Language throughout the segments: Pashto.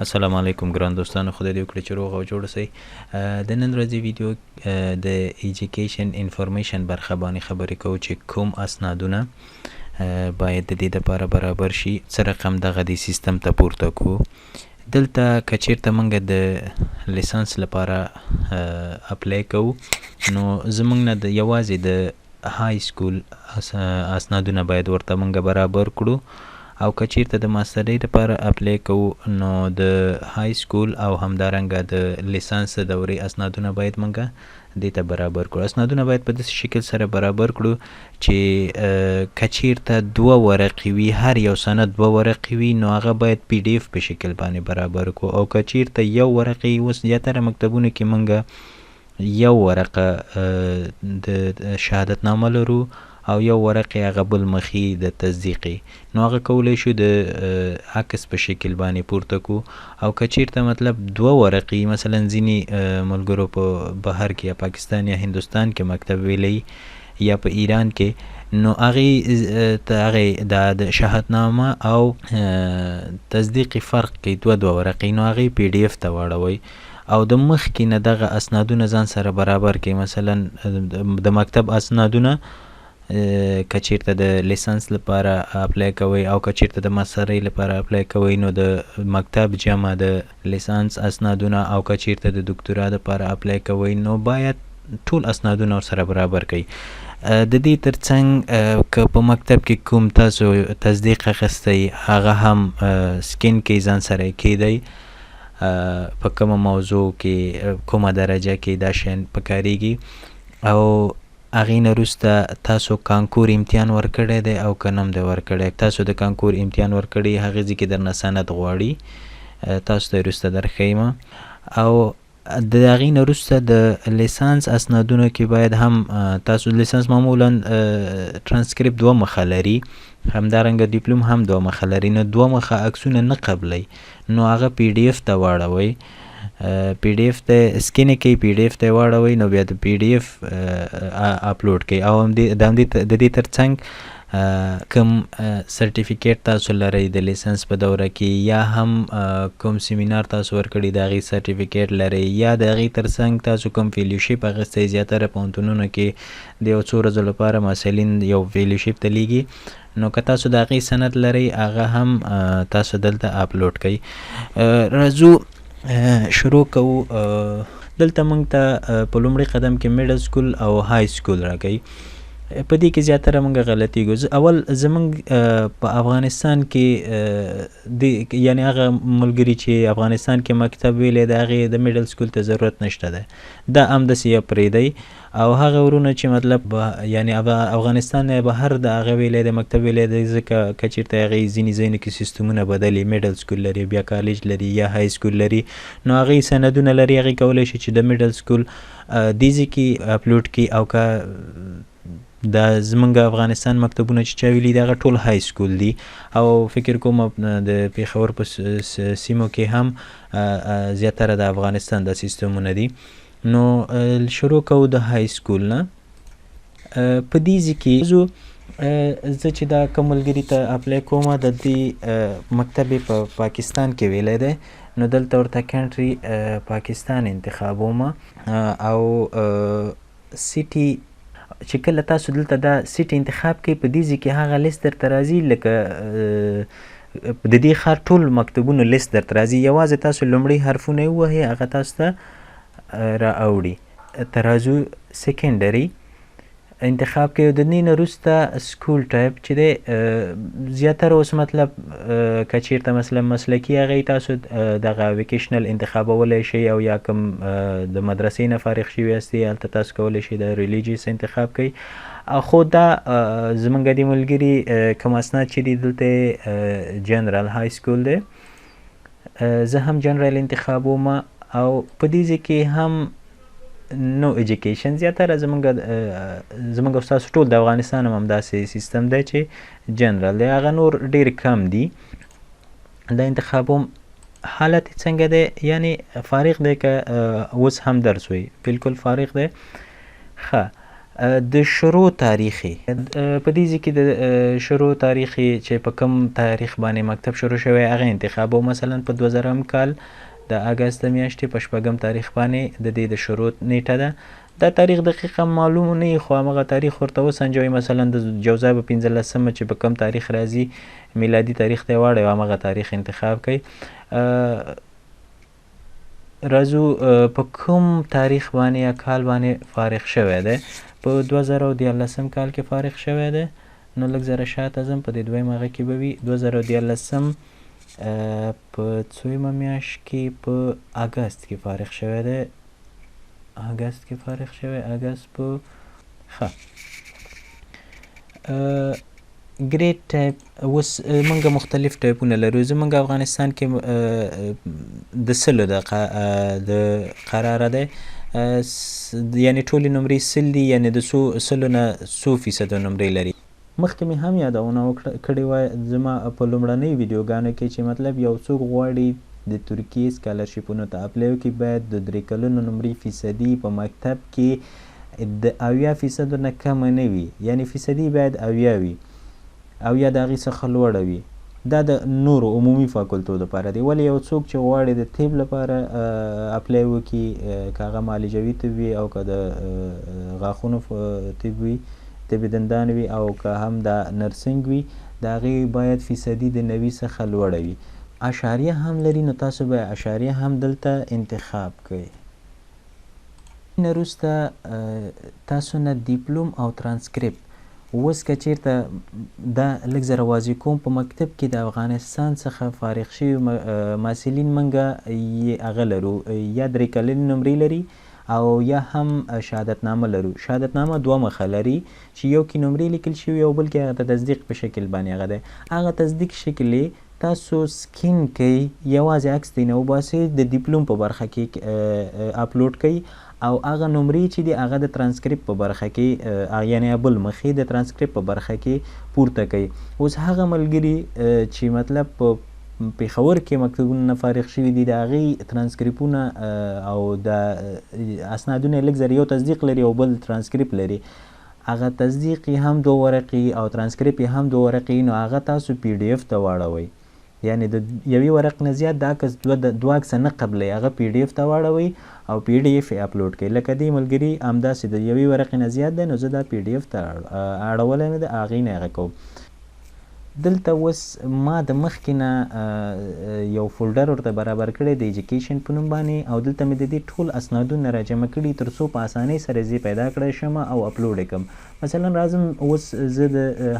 السلام علیکم ګران دوستانو، خدای دې وکړي چې روغ او جوړ اوسئ. د نن ورځې ویډیو د ایجوکیشن انفارمیشن برخه باندې خبرې کوو چې کوم اسنادونه باید د دې لپاره برابر شي، څه رقم دغه د سیستم ته پورته کو. دلته که چیرته موږ د لیسانس لپاره اپلای کوو، نو زموږ نه د یوازې د های سکول اسنادونه باید ورته موږ برابر کړو، او که چیرته د ماسترۍ لپاره اپلای کوو، نو د های سکول او همدارنګه د لیسانس د دورې اسنادونه باید موږ دې ته برابر کړو. اسنادونه باید په داسې شکل سره برابر کړو چې که چیرته دوه ورقې وي، هر یو سند دوه ورقې وي، نو هغه باید پی ډي اف په شکل باندې برابر کړو، او که چیرته یو ورقې، اوس زیاتره مکتبونو کې موږ یو ورقه د شهادتنامه لرو او یو ورقې هغه بل مخي د تصدیقي، نو هغه کولی شو د عکس په شکل باندې پورته کو. او که چیرته مطلب دوه ورقې، مثلا ځینې ملګرو په بهر کې یا پاکستان یا هندوستان کې مکتب ویلی یا په ایران کې، نو هغې ته هغې د شهادتنامه او تصدیقي فرق کوي، دوه دوه ورقې، نو هغې پی ډي اف ته واړوئ او د مخکې نه دغه اسنادونه ځان سره برابر کړئ. مثلا د مکتب اسنادونه که چیرته د لیسانس لپاره اپلای کوئ او که چیرته د ماسترۍ لپاره اپلای کوئ، نو د مکتب جمع د لیسانس اسنادونه، او که چیرته د دکتورا لپاره اپلای کوئ، نو باید ټول اسنادونه ورسره برابر کړئ. د دې ترڅنګ که په مکتب کې کوم تاسو تصدیق اخیستی، هغه هم سکین کې ځان سره کیدی، په کومه موضوع کې، کومه درجه کې دا شیان پکارېږي. او هغې نه وروسته تاسو کانکور امتحان ورکړی دی او که نه هم دی ورکړی؟ تاسو د کانکور امتحان ورکړی، هغې ځای کې درنه سند غواړي، تاسو ته یې وروسته درښیم. او د هغې نه وروسته د لیسانس اسنادونو کې باید هم تاسو لیسانس معمولا ترانسکریپت دوه مخه لري، همدارنګه دیپلوم هم دوه مخه لري، نو دوه مخه عکسونه نه قبلوي، نو هغه پی ډي اف ته واړوئ، پی ډي اف ته سکین کړئ، پی ډي اف ته واړوئ، نو بیا د پی ډي اف اپلوډ کړئ. او د دې ترڅنګ کوم سرټیفیکیټ تاسو لرئ د لیسانس په دوره کې، یا هم کوم سیمینار تاسو ورکړي د هغې سرټیفیکیټ لرئ، یا د هغې ترڅنګ تاسو کوم فیلوشیپ اخیستی، زیاتره پوهنتونونو کې د یو څو ورځو لپاره محصلین یو فیلوشیپ ته لیږي، نو که تاسو د هغې سند لرئ، هغه هم تاسو دلته اپلوډ کړئ. راځو شروع کوو. دلته موږ ته په لومړي قدم کې میډل سکول او های سکول راکوي. په دې کې زیاتره موږ غلطیږو. اول زموږ په افغانستان کې د یعنی هغه ملګري چې افغانستان کې مکتب ویلی د هغې د میډل سکول ته ضرورت نشته دی، دا همداسې یې پرېږدئ. او هغه ورونه چې مطلب یعنی افغانستان نه بهر د هغه ویلی دی، مکتب ویلی دی، ځکه که چېرته هغې ځینې ځایونو کې سیستمونه بدلي، میډل سکول لري، بیا کالج لري یا های سکول لري، نو هغې سندونه لري، هغې کولی شي چې د میډل سکول دې ځای کې اپلوډ کړي. او که دا زمونږ افغانستان مکتبونه چې چا ویلي دي، هغه ټول های سکول دي، او فکر کوم د پېښور په سیمو کې هم زیاتره د افغانستان دا سیستمونه دي. نو شروع کوو د های سکول نه. په دې ځای کې زه چې دا کوم ملګري ته اپلای کوم، د دې مکتب یې په پاکستان کې ویلی دی، نو دلته ورته کنټري پاکستان انتخابوم. او سیټي چې کله تاسو دلته دا سیټي انتخاب کړئ، په دې ځای کې هغه لیست درته راځي، لکه د دې ښار ټول مکتبونو لیست درته راځي، یوازې تاسو لومړی حرفونه ووهئ، هغه تاسو ته را اوړي. ترازو سیکنډري انتخاب کوي. د دې نه وروسته سکول ټایپ چې دی، زیاتره اوس مطلب که چیرته مثلا مسلکي هغې تاسو دغه ویکیشنل انتخابولی شئ، او یا کوم د مدرسې نه فارغ شوي یاستئ، هلته تاسو کولی شئ د ریلیجیس انتخاب کړئ. خو دا زمونږ د ملګري کوم اسناد چې دي دلته جنرال های سکول دی، زه هم جنرال انتخابوم. او په دې ځای کې هم نو ایجوکیشن زیاتره زمونږ او ستاسو ټول د افغانستان هم همداسې سیستم دی چې جنرال دی، هغه نور ډېر کم دي. دا انتخابوم. حالت یې څنګه دی، یعنی فارغ دی که اوس هم درس وایي؟ بالکل فارغ دی. ښه، د شروع تاریخ په دې ځای کې د شروع تاریخ چې په کوم تاریخ باندې مکتب شروع شوی هغه انتخابو. مثلا په 2000 کال د اګست د میاشتې په 6 تاریخ باندې د دې د شروع نیټه ده. دا تاریخ دقیقا معلوم نه وي، خو همغه تاریخ ورته وسنجوئ. مثلا د جوزا په 15 چې په کوم تاریخ راځي میلادي تاریخ ته یې واړوئ، همغه تاریخ انتخاب کړئ. راځو په کوم تاریخ باندې یا کال باندې فارغ شوی دی؟ په 2013 کال کې فارغ شوی دی. نو لږ ذره شاته ځم، په دې دویم هغه کې به وي 2013 په څویمه میاشت کې په اګست کې فارغ شوی دی. اګست کې فارغ شوی، اګست په ښه grade type. اوس موږ مختلف ټایپونه لرو. زموږ افغانستان کې د 100 د قراره دی، یعنې ټولې نمرې 100 دي، یعنې د 100 نه څو فیصده نمرې لري. مخکې مې هم یادونه کړې وه زما په لومړنۍ ویډیوګانو کې چې مطلب یو څوک غواړي د ترکیې سکالرشیپونو ته apply وکړي، باید د 3 کلونو نمرې فیصدي په مکتب کې د 70% نه کمه نه وي، یعنې فیصدي باید 70 وي او یا د هغې څخه لوړه وي. دا د نورو عمومي فاکولتو دپاره دی. ولې یو څوک چې غواړي د طب لپاره apply وکړي، که هغه معالجوي طب وي او که د غاښونو طب وي، طب دندان وي، او که هم د nursing وي، د هغې باید فیصدي د 90 څخه لوړه وي. اشاریه هم لري، نو تاسو به اشاریه هم دلته انتخاب کړئ. نه وروسته تاسو نه دیپلوم او ترانسکریپت. اوس که چیرته دا لږ ذره واضح کوم، په مکتب کې د افغانستان څخه فارغ شوي محصلین موږ یې هغه لرو، یا 3 کلنې نمرې لري او یا هم شهادتنامه لرو. شهادتنامه 2 مخه لري چې یو کې نمرې لیکل شوي او بل کې هغه د تصدیق په شکل باندې هغه دی. هغه تصدیق شکل یې تاسو scan کړئ، یوازې عکس ترې نه وباسئ، د دیپلوم په برخه کې اپلوډ کړئ، او هغه نمرې چې دي هغه د ترانسکریپت په برخه کې، یعنې بل مخې د ترانسکریپت په برخه کې پورته کړئ. اوس هغه ملګري چې مطلب په پېښور کې مکتبونه نه فارغ شوي دي، د هغې ترانسکریپونه او د اسنادونه لږ ذره یو تصدیق لري او بل ترانسکریپت لري، هغه تصدیق یې هم 2 ورقې او ترانسکریپت یې هم 2 ورقې، نو هغه تاسو PDF ته واړوئ. یعنې د یوې ورق نه زیات د عکس دوه عکسه نه قبلوي، هغه PDF ته واړوئ او PDF یې اپلوډ کړئ. لکه دې ملګري همداسې د یوې ورقې نه زیات دی، نو زه دا PDF ته اړولی مې ده، هغې نه هغه کوم. دلته اوس ما د مخکې نه یو folder ورته برابر کړی د education په نوم باندې، او دلته مې د دې ټول اسنادونه راجمع کړي تر څو په اسانۍ سره زه پیدا کړی شم او اپلوډ یې کړم. مثلا راځم اوس زه د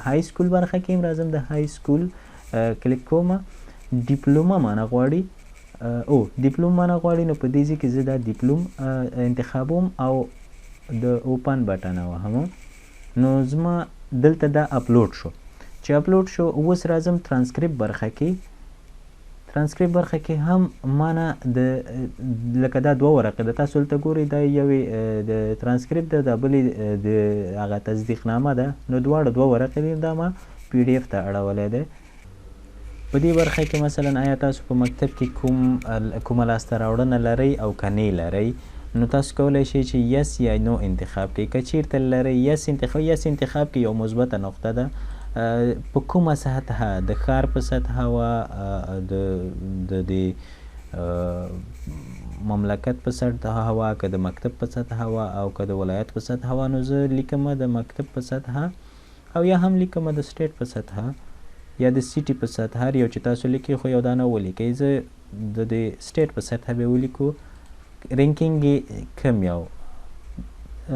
high school برخه کې یم، راځم د high school کلیک کوم. دیپلومه مانه غواړي، او دیپلوم مانه غواړي، نو په دې ځای کې زه دا دیپلوم انتخابوم او د open button وهم. نو زما دلته دا اپلوډ شو. چې اپلوډ شو اوس راځم ترانسکریپت برخه کې. ترانسکریپت برخه کې هم مانه د لکه دا 2 ورقې ده، تاسو دلته ګورئ، دا یوې د ترانسکریپت ده، دا بلې د هغه تصدیقنامه ده، نو دواړه 2 ورقې دي، دا ما PDF ته اړولی دی. په دې برخه کې مثلا آیا تاسو په مکتب کې کومه لاسته راوړنه لرئ او که نه لرئ، نو تاسو کولی شئ چې yes یا no انتخاب کړئ. که چیرته لرئ yes انتخاب، yes انتخاب کې یو مثبته نقطه ده. په کومه سطحه، د ښار په سطحه وه، د دې مملکت په سطحه وه، که د مکتب په سطحه وه او که د ولایت په سطحه وه، نو زه لیکم د مکتب په سطحه او یا هم لیکم د state په سطحه یا د city په سطحه. هر یو چې تاسو لیکئ خو یو دانه ولیکئ. زه د دې state په سطحه به ولیکو. ranking یې کم یو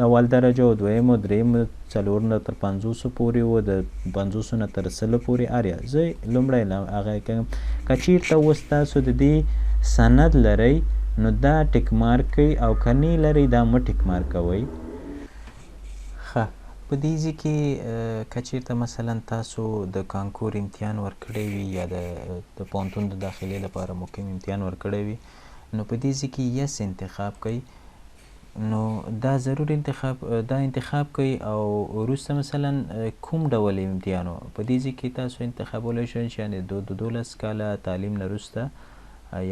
اول درجه او دویم او دریم 4 نه تر 50 پورې و، د 50 نه تر 100 پورې. اریا زه لومړی هغه کوم. که چیرته اوس تاسو د دې سند لرئ نو دا tick mark کړئ، او که نه لرئ دا مه tick mark کوئ. ښه، په دې ځای کې که چیرته مثلا تاسو د کانکور امتحان ورکړی وي یا د پوهنتون د داخلې لپاره مو کوم امتحان ورکړی وي، نو په دې ځای کې yes انتخاب کړئ. نو دا ضرور دا انتخاب کړئ. او وروسته مثلا کوم ډول امتحان و، په دې ځای کې تاسو انتخابولی شئ چې یعنې د 12 کاله تعلیم نه وروسته،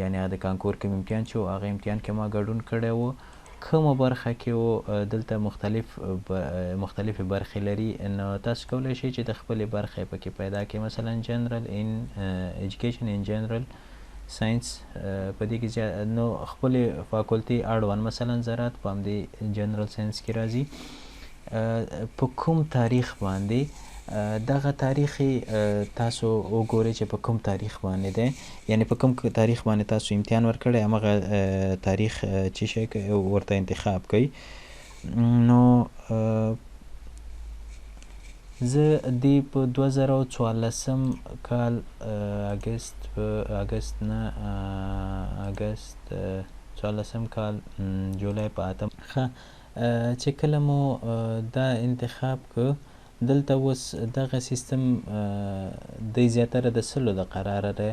یعنې هغه د کانکور کوم امتحان چې و هغه امتحان کې ما ګډون کړی و. کومه برخه کې و، دلته مختلفې برخې لري، نو تاسو کولی شئ چې د خپلې برخې پکې پیدا کړئ. مثلا جنرال ان ایجوکیشن ان جنرال ساينس په دې کې نو خپلې فاکولټې اړوند، مثلا زراعت په همدې جنرال ساينس کې راځي. په کوم تاریخ باندې، دغه تاریخ تاسو وګورئ چې په کوم تاریخ باندې دی، یعنی په کوم تاریخ باندې تاسو امتحان ورکړی، همغه تاریخ چې شی ورته انتخاب کړئ. نو زه دی په 2014 کال اګست، په اګست نه، اګست 14 کال جولای په 8. ښه، چې کله مو دا انتخاب که، دلته اوس دغه سیستم دی زیاتره د 100 د قراره دی،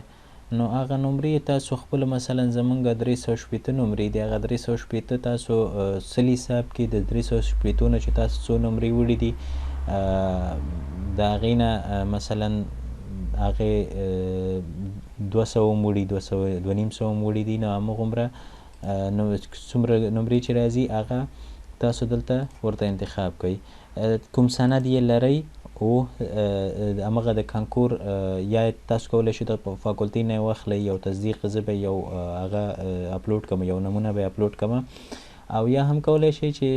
نو هغه نمرې تاسو خپل، مثلا زمونږ 360 نمرې دي، هغه 360 تاسو 100 حساب کې د 360 نه چې تاسو څو نمرې وړي دي، د هغې نه مثلا هغې 200 هم وړي، 200، 250 هم وړي دي، نو همغومره نو څومره نمرې چې راځي هغه تاسو دلته ورته انتخاب کړئ. کوم سند یې لرئ او همغه د کانکور، یا تاسو کولی شئ د فاکولټې نه یې واخلئ، یو تصدیق زه به یو هغه اپلوډ کړم، یو نمونه به یې اپلوډ کړم، او یا هم کولی شئ چې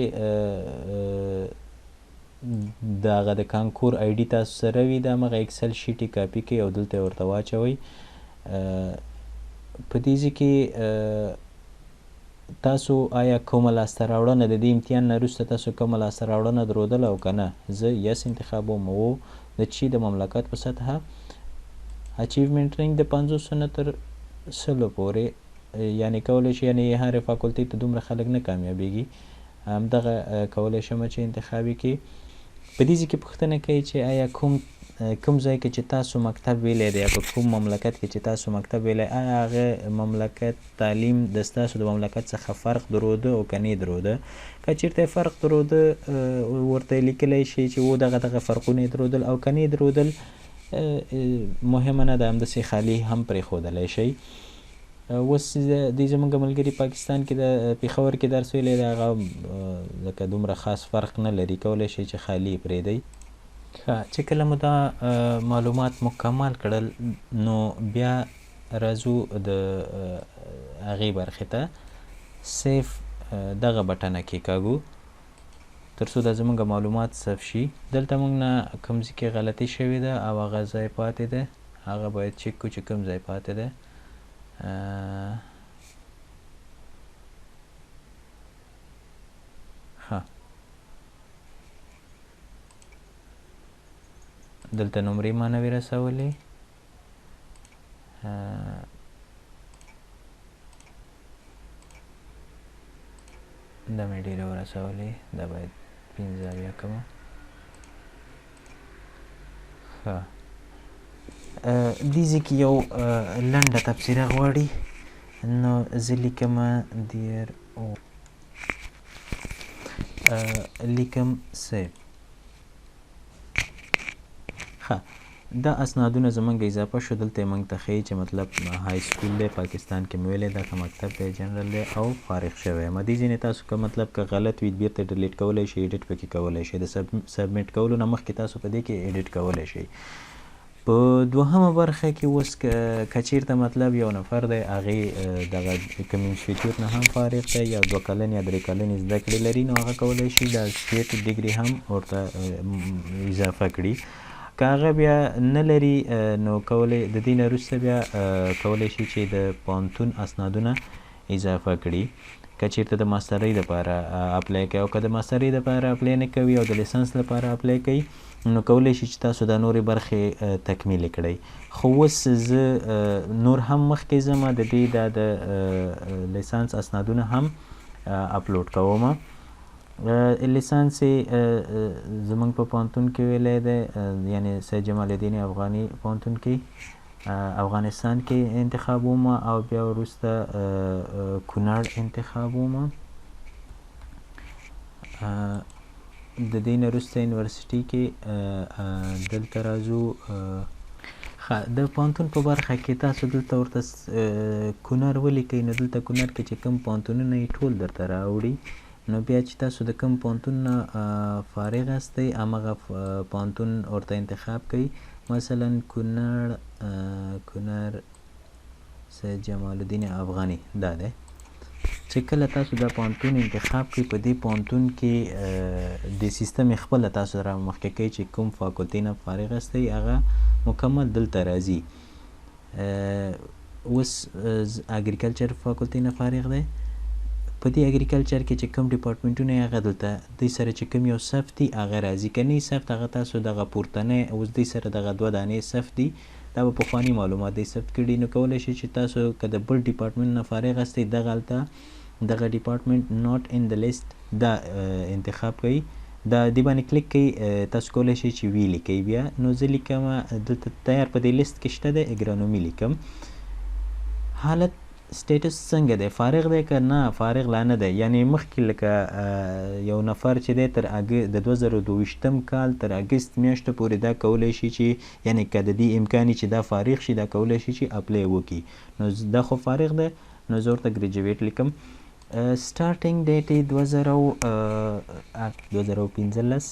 د هغه د کانکور آی ډي تاسو سره وي، د همغه اکسل شیټ یې کاپي کړئ او دلته یې ورته واچوئ. په دې ځای کې تاسو آیا کومه لاسته راوړنه د دې امتحان نه وروسته تاسو کومه لاسته راوړنه درلودله او که نه، زه یس انتخابوم. او د چی د مملکت په سطحه اچیومنټ رینک د 50 نه تر 100 پورې، یعنی کولی شي، یعنی هرې فاکولټې ته دومره خلک نه کامیابیږي، همدغه کولی شم چې انتخاب یې کړي. په دې ځای کې پوښتنه کوي چې آیا کوم ځای کې چې تاسو مکتب ویلی دی یا په کوم مملکت کې چې تاسو مکتب ویلی، آیا هغه مملکت تعلیم د ستاسو د مملکت څخه فرق درلوده او که نه درلوده؟ که چېرته یې فرق درلوده، ورته یې لیکلی شي چې و دغه دغه فرقونه یې درلودل، او که نه یې درلودل، مهمه نه ده، همداسې خالي هم پرېښودلی شئ. اوس دې زمونږ ملګري پاکستان کې د پېښور کې درس ویلی دی، هغه لکه دومره خاص فرق نه لري، کولی شئ چې خالي یې پرېږدئ. ښه، چې کله مو دا معلومات مکمل کړل، نو بیا راځو د هغې برخې ته، سیف دغه بټنه کېکاږو تر څو دا زمونږ معلومات ثبت شي. دلته مونږ نه کوم ځای کې غلطي شوې ده او هغه ځای پاتې دی، هغه باید چک کړو چې کوم ځای پاتې دی. ښه، دلته نمرې ما نه وې رسولې. دا مې ډېرې ورسولې، دا باید 75 کړم. ښه، دې ځای کې یو لنډه تبصره غواړي، نو زه لیکم دیر او لیکم سیف. ښه، دا اسنادونه زمونږ اضافه شو. دلته یې موږ ته ښیي چې مطلب های سکول دی، پاکستان کې مې ویلی، دغه مکتب دی، جنرال دی او فارغ شوی یم. دې ځینې تاسو که مطلب که غلط وي بیرته ډیلیټ کولی شئ، ایډیټ پکې کولی شئ. د سبمیټ کولو نه مخکې تاسو په دې کې ایډیټ کولی شئ. په دوهمه برخه کې اوس که چېرته مطلب یو نفر دی، هغې دغه کوم انسټیټیوټ نه هم فارغ دی یا 2 کلنې یا 3 کلنې زده کړې لري، نو هغه کولی شي د اسوسییټ ډګري هم ورته اضافه کړي. که هغه بیا نه لري، نو د دې نه وروسته بیا کولی شي چې د پوهنتون اسنادونه اضافه کړي. که چېرته د ماسترۍ دپاره اپلای کوي، او که د ماسترۍ دپاره اپلای نه کوي او د لیسانس لپاره اپلای کوي، نو کولی شي چې تاسو دا نورې برخې تکمیلې کړئ. خو اوس زه نور هم مخکې ځم، د دې دا د لیسانس اسنادونه هم اپلوډ کوم. لیسانس یې زمونږ په پوهنتون کې ویلی دی، یعنې سید جمال الدین افغاني پوهنتون کې افغانستان کې انتخابوم، او بیا وروسته کونړ انتخابوم. د دې نه وروسته یونیورسټي کې دلته راځو. ښه، د پوهنتون په برخه کې تاسو دلته ورته کونړ ولیکئ، نو دلته کونړ کې چې کوم پوهنتونونه یې ټول درته راوړي. نو بیا چې تاسو د کوم پوهنتون نه فارغ هستئ همغه پوهنتون ورته انتخاب کړئ. مثلا کونړ، کونړ سید جمال الدین افغاني دا دی. چې کله تاسو دا پوهنتون انتخاب کړئ، په دې پوهنتون کې د سیستم خپله تاسو را مخکې کوي چې کوم فاکولتې نه فارغ هستئ هغه مکمل دلته راځي. اوس اګریکلچر فاکولتې نه فارغ دی، په دې اګریکلچر کې چې کوم ډپارټمنټونه یې هغه دلته دوی سره چې کوم یو صف دي هغه راځي، که نه صف هغه تاسو دغه پورتنی اوس دوی سره دغه دوه دانې صف دي، دا به پخواني معلومات دی ثبت کړي. نو کولی شئ چې تاسو که د بل ډپارټمنټ نه فارغ هستئ دغه هلته دغه ډپارټمنټ ناټ ان د لیست دا انتخاب کړئ، دا دې باندې کلیک کړئ، تاسو کولی شئ چې وی لیکئ بیا. نو زه لیکم دلته تیار په دې لیست کې شته دی اګرانومي لیکم. حالت سټیټس څنګه دی، فارغ دی که نه؟ فارغ لا نه دی، یعنی مخکې لکه یو نفر چې دی تر د 2022 کال تر اګست میاشتو پورې دا کولی شي چې یعنی که د دې امکان چې دا فارغ شي دا کولی شي چې اپلای وکړي. نو دا خو فارغ دی، نو زه ورته ګریجویټ لیکم. سټارټینګ ډیټ یې 2015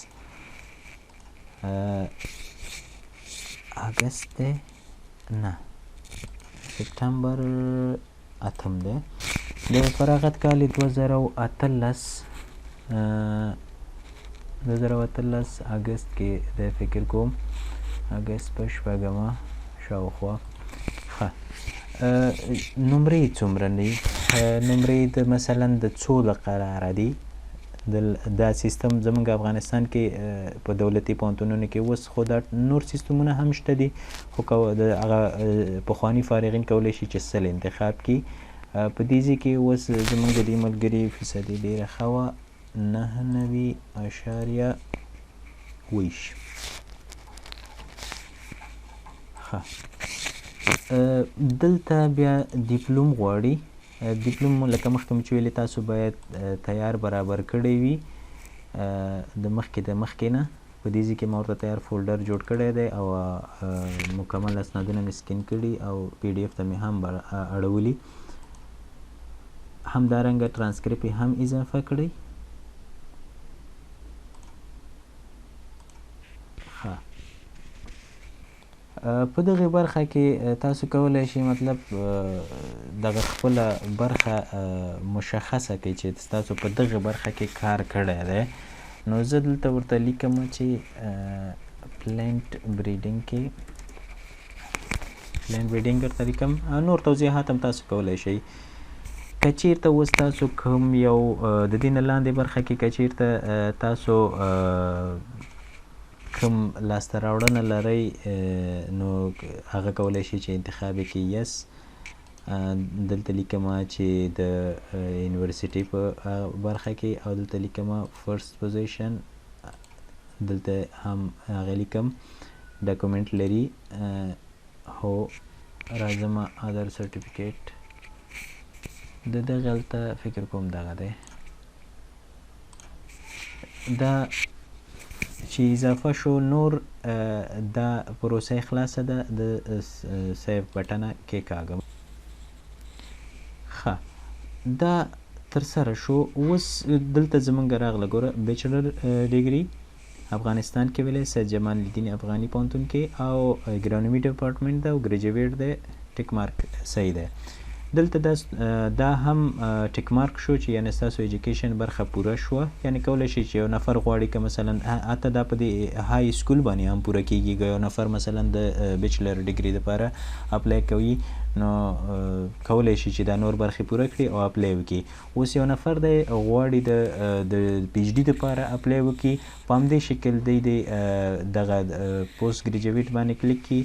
اګست دی، نه سپټمبر 8 دی. د فراغت کال یې 2018، 2018 اګست کې دی فکر کوم، اګست په 6 شاوخوا. ښه، نمرې څومره دي؟ نمرې د مثلا د څو له قراره دي؟ دا سیستم زمونږ افغانستان کې په دولتي پوهنتونونو کې اوس خو دا نور سیستمونه هم شته دي، خو د هغه پخواني فارغین کولی شي چې 100 انتخاب کړي. په دې ځای کې اوس زمونږ د دې ملګري فیصدي ډېره ښه وه، 99.20. ښه، دلته بیا دیپلوم غواړي. دیپلوم لکه مخکې مې چې ویلي تاسو باید تیار برابر کړی وي د مخکې د مخکې نه. په دې ځای کې ما ورته تیار فولډر جوړ کړی دی او مکمل اسنادونه مې سکین کړي او پی ډي اف ته مې هم اړولي. همدارنګه ترانسکریپت یې هم اضافه کړی. ښه، په دغې برخه کې تاسو کولی شئ مطلب دغه خپله برخه مشخصه کړئ چې تاسو په دغې برخه کې کار کړی دی. نو زه دلته ورته لیکم چې پلانټ بریډینګ کې پلانټ بریډینګ ورته لیکم. نور توضیحات هم تاسو کولی شئ. که چیرته اوس تاسو کوم یو د دې نه لاندې برخه کې که چیرته تاسو کوم لاسته راوړنه لرئ نو هغه کولی شئ چې انتخاب یې کړئ. یس، دلته لیکم چې د یونیورسيټي په برخه کې، او دلته لیکم فرست پوزیشن، دلته هم هغه لیکم ډاکومنټ لري. هو، راځم ادر سرټیفیکیټ د دغه هلته فکر کوم دغه دی، دا چې اضافه شو نور دا پروسه خلاصه ده. د سیو بټنه کېکاږم. ښه، دا ترسره شو. اوس دلته زمونږ راغله ګوره بیچلر ډیګري افغانستان کې ویلی سید جمال الدین افغاني پوهنتون کې، او اګرانومي ډپارټمنټ ده او ګریجویټ دی، ټیک مارک صحیح دی. دلته دا هم ټیک مارک شو چې یعنی ستاسو ایجوکیشن برخه پوره شوه. یعنی کولی شئ چې یو نفر غواړي که مثلا حتی دا په دې های سکول باندې هم پوره کیږي، که یو نفر مثلا د بیچلر ډیګري دپاره اپلای کوي نو کولی شي چې دا نور برخې پوره کړي او اپلای وکړي. اوس یو نفر دی غواړي د پی ایچ ډي دپاره اپلای وکړي، په همدې شکل دی دغه پوسټ ګریجویټ باندې کلیک کړي،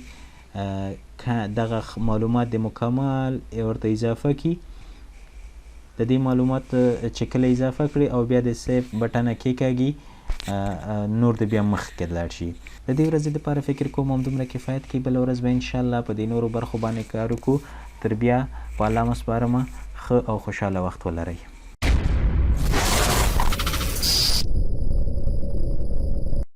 که دغه معلومات د مکمل ورته اضافه کړي. د دې معلومات چې کله اضافه کړي او بیا د سیف بټنه کېکاږي، نور د بیا مخکې لاړ شي. د دې ورځې دپاره فکر کوم همدومره کفایت کوي. بله ورځ به انشاءالله په دې نورو برخو باندې کار وکړو. تر بیا په الله مو سپارمه. ښه او خوشحاله وخت ولرئ.